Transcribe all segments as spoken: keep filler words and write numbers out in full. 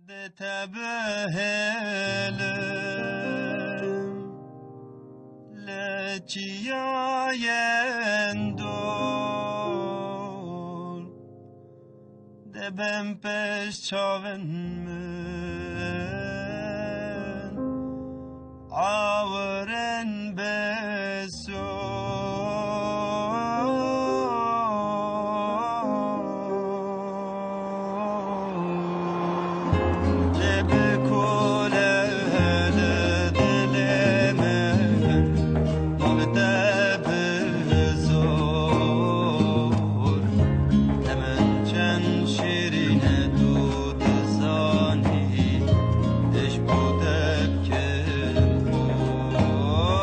Te bihêlim li çiyayên dor, dibin pêş çavên min awirên bêsor. Lê bi kule li dilê min, navê te bi zor. Te min çend şêrîn e tu dizanî, ez ji bo te dikim xwar.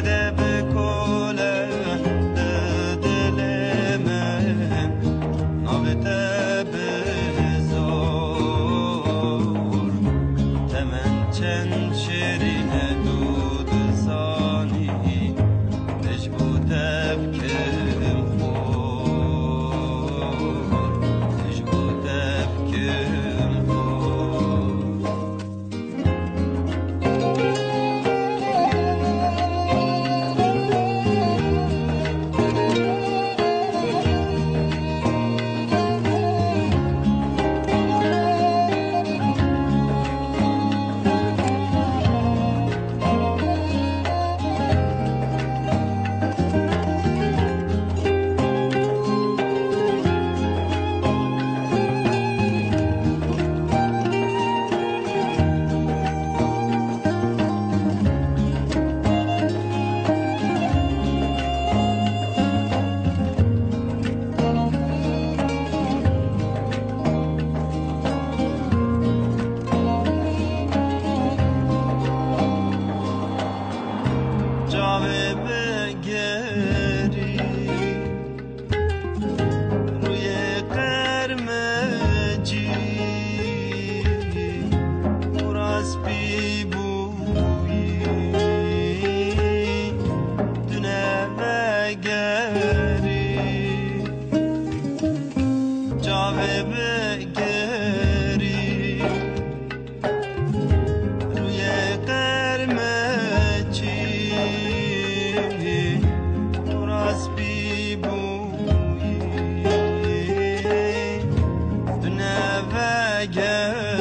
Dê bi kule li dilê min, navê te bi zor. Te min çend şêrîn e tu dizanî, ez ji bo te bikim xwar, ez ji bo te bikim xwar. Çavê min gerî, rûyê qermecî, û raspî bûyî, tu nevegerî. Çavê min gerî, rûyê qermecî, tu raspî bûyî, tu nevegerî.